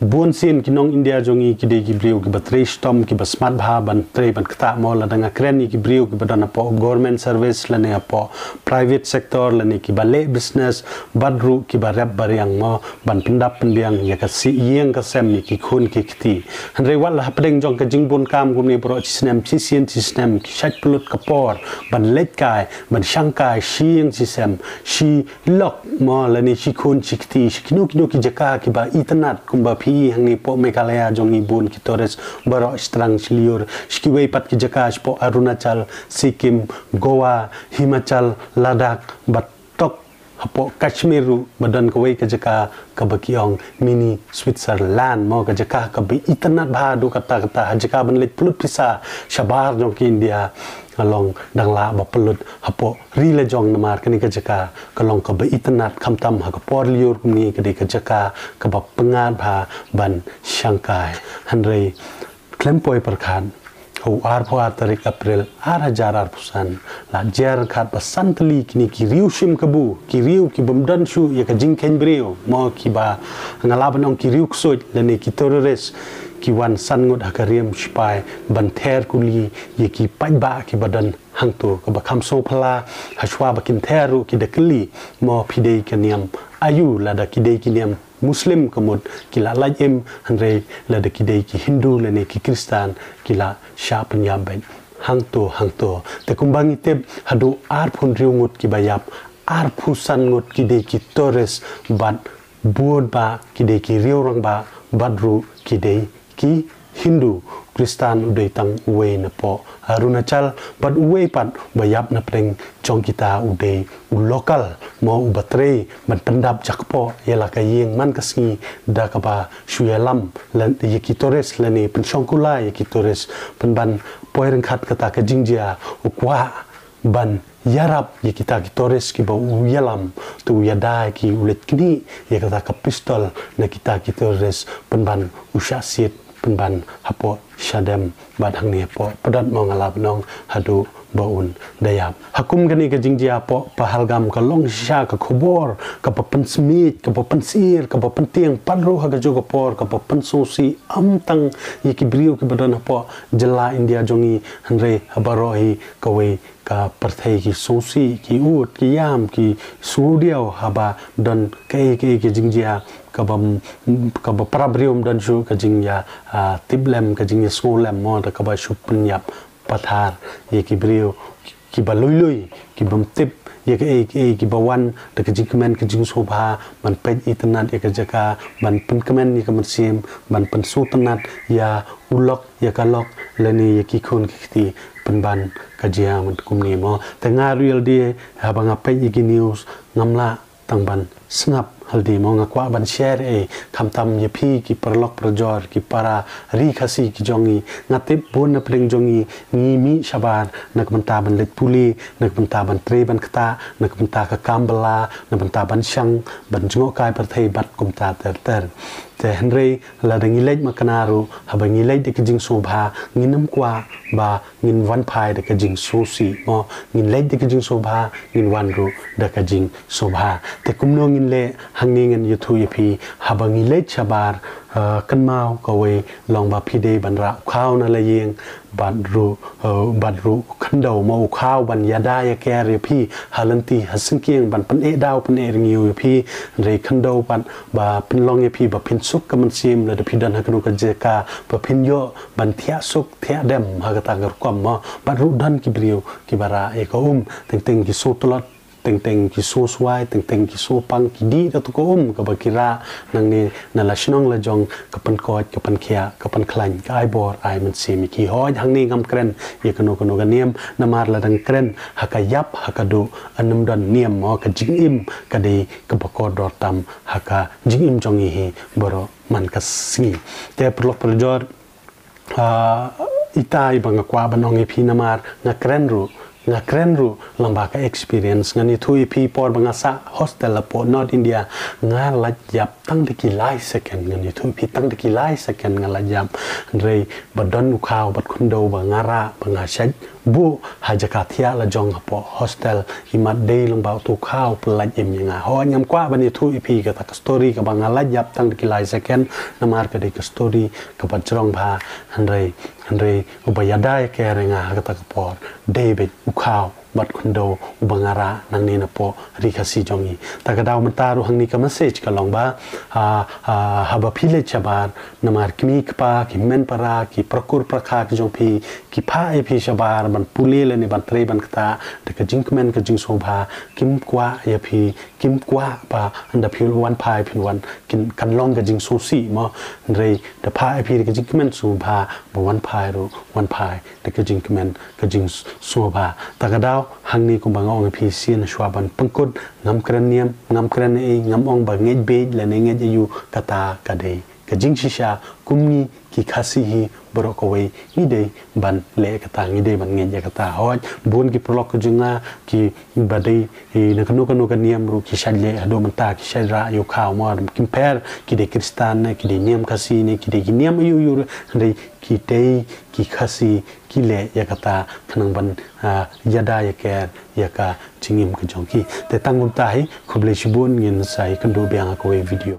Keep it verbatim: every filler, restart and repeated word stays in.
Bun sien ki nong India jong ngi ki dei ki briew kiba trei shitom, kiba smat bha ban trei ban ktah mo. Lada nga kren ïa ki briew kiba don hapoh government service lane hapoh private sector lane kiba leh business, bad ruh kiba rep ba riang mo ban pyndap pynbiang ïa ka si ïing ka sem ïa ki khun ki kti. Hynrei wat la hapdeng jong ka jingbun kam kumne baroh shi snem, shi sien shi snem ki shait pynlut ka por ban leit kai, ban shang kai shi ïing shi sem, shi lok mo lane shi khun shi kti, shi kino kino ki jaka kiba itynnat kumba phi i hangne hapoh Meghalaya jong ngi bun ki tourist baroh shi tyrang shi lyiur, shi kiwei pat ki jaka shapoh Arunachal, Sikkim, Goa, Himachal, Ladakh, bad tok hapoh Kashmir ruh ba don kawei ka jaka kaba ki ong mini Switzerland mo, ka jaka kaba itynnat bha haduh katta katta, ha jaka ban leit pynlut pisa shabar jong ki India, ka long dang lah ba pynlut hapoh ri la jong namar kane ka jaka ka long kaba itynnat, khamtam ha ka por lyiur kumne ka dei ka jaka kaba pyngngad bha ban shang kai. Hynrei khlem poi pyrkhat, ha u arphew ar tarik April ar hajar arphew san, la jia ryngkat ba san tylli kine ki riew shim kabu, ki riew ki bym don shuh ïa ka jingkheiñ briew mo, kiba nga lah ban ong ki riew ksuid lane ki terrorist, ki wan san ngut ha ka riem shipai ban ther kuli ïa ki paidbah kiba don hangto. Kaba kham sngewphylla, hashwa ba kin ther ruh ki da kylli mo, phi dei ka niam aïu? Lada ki dei ki niam Muslim ka mut ki la lait im, hynrei lada ki dei ki Hindu lane ki Khristan ki la shah pynïap beit hangto hangto. Te kumba ngi tip, haduh arphew hynriew ngut kiba ïap, arphew san ngut ki dei ki terrorist, bad bun bah ki dei ki riew rangbah, bad ruh ki dei ki Hindu. Khristan u dei tang uwei napoh Arunachal, bad uwei pat ba ïap na pdeng jong kita u dei u local mo, uba trei ban pyndap jakpoh ïa la ka ïing man ka sngi da kaba shu ïalam la ïa ki terrorist lane pynshong kular ïa ki terrorist. Pynban poi ryngkat kata ka jingjia, u kwah ban ïarap ïa kita ki terrorist kiba u ïalam, te u ïada ïa ki, u leit knieh ïa kata ka pistol na kita ki terrorist, pynban u shah siat pynban hapoh shadem bad hangne hapoh pdot mo, nga lah ban ong haduh ba un da ïap. Ha kum kane ka jingjia hapoh Pahalgam ka long shisha ka khubor kaba pynsmit, kaba pynsyier, kaba pyntieng, pat ruh ha kajuh ka por kaba pynsngewsih, ym tang ïa ki briew kiba don hapoh jylla India jong ngi, hynrei ha baroh hi kawei ka pyrthei ki sngewsih, ki ud, ki ïam, ki sngewdiaw haba don kaei kaei ka jingjia kaba, kaba para briew ym don shuh ka jingïa, ah, tip lem, ka jingïasngew lem mo, da kaba shu pynïap pathar ïa ki briew kiba lui lui, ki bym tip ïa kaei kaei, kiba wan da ka jingkmen ka jingsngewbha ban peit itynnat ïa ka jaka, ban pynkmen ïa ka mynsiem, ban pynsngewtynnat ïa u lok ïa ka lok lane ïa ki khun ki kti. Pynban ka jia man kumne mo. Te nga ruh ïalade haba nga peit ïa ki news ngam lah tang ban sngap halade mo, nga kwah ban share ei, khamtam ïa phi ki paralok parajor, ki para ri Khasi ki jong ngi. Nga tip bun na pdeng jong ngi ngi mih shabar na ka bynta ban leit pule, na ka bynta ban trei ban ktah, na ka bynta ka kam bylla, na ka bynta ban shang, ban jngohkai pyrthei bad kumta ter ter. Te hynrei lada ngi leit makna ruh, haba ngi leit da ka jingsngewbha, ngin ym kwah ba ngin wan phai da ka jingsngewsih mo, ngin leit da ka jingsngewbha, ngin wan ruh da ka jingsngewbha. Te kumno ngin leh? Hangne ngan ïathuh ïa phi. Haba ngi leit shabar, eh, kynmaw kawei long ba phi dei ban rah u khaw na la ïing, bad ruh, eh, bad ruh khyndew mo, u khaw ban ïada ïa ker ïa phi ha lynti ha syngkien, ban pyneh daw pyneh rngiew ïa phi. Hynrei khyndew pat ba pynlong ïa phi ba phin suk ka mynsiem lada phi don ha kano ka jaka, ba phin ïoh ban thiah suk thiah dem ha kata ka rukom mo. Bad ruh don ki briew kiba rah ïa ka um, teng teng ki sngewtlot, teng teng ki sngewswai, teng teng ki sngewpang, ki dih da tu ka um kaba ki rah nangne na la shnong la jong, ka pynkoit, ka pynkhiah, ka pynkhlaiñ, ka ai bor ai mynsiem ïa ki. Hooid, hangne ngam kren ïa kano kano ka niam, namar lada nga kren ha ka ïap ha ka duh, ym don niam mo, ka jingim ka dei kaba kordor tam ha ka jingim jong ngi hi baroh man ka sngi. Te paralok parajor, ah, ita iba nga kwah ban ong ïa phi namar nga kren ruh, nga kren ruh lyngba ka experience. Ngan ïathuh ïa phi por ba nga sah hostel hapoh North India, nga lait ïap tang da ki lai second, ngan ïathuh ïa phi, tang da ki lai second nga lait ïap. Hynrei ba don u khaw bad khyndew ba nga rah, ba nga shait buh ha jaka thiah la jong hapoh hostel, i mat dei long ba uto u khaw u pyllait im ïa nga. Hooid, ngam kwah ban ïathuh ïa phi kata ka story kaba nga lait ïap tang da ki lai second, namar ka dei ka story kaba jrong bha. Hynrei, hynrei uba ïada ïa ka ïa nga ha kata ka por dei beit u khaw bad khyndew uba nga rah nangne napoh Ri Khasi jong ngi. Ta ka daw mynta ruh hangne ka message ka long ba, ah, ah, haba phi leit shabar, namar kmie kpa, ki hynmen para, ki parakur parakha ki jong phi, ki phah ïa phi shabar ban pule lane ban trei ban ktah da ka jingkmen ka jingsngewbha, kim kwah ïa phi, kim kwah ba hynda phi wan phai phin wan, kin, kan long ka jingsngewsih mo. Hynrei da phah ïa phi da ka jingkmen sngewbha, ba wan phai ruh wan phai da ka jingkmen ka jingsngewbha. Ta ka daw hangne kumba nga ong ïa phi sien shuwa ban pynkut, ngam kren niam, ngam kren ei, ngam ong ba ngeit beit lane ngeit aïu, kata ka dei ka jingshisha. Kum ngi ki Khasi hi baroh kawei ngi dei ban leh kata, ngi dei ban ngeit ïa kata. Hooid, bun ki paralok ka jong nga kiba dei, eh, na kano kano ka niam ruh ki shait leh haduh mynta, ki shait rah ïa u khaw mo, kim pher ki dei Khristan ne ki dei niam Khasi ne ki dei ki niam aïu aïu ruh, hynrei ki dei ki Khasi ki leh ïa kata khnang ban, ah, ïada ïa ka, ïa ka jingim ka jong ki. Te tang kumta hi, khublei shibun, ngin sa ïakynduh biang ha kawei video.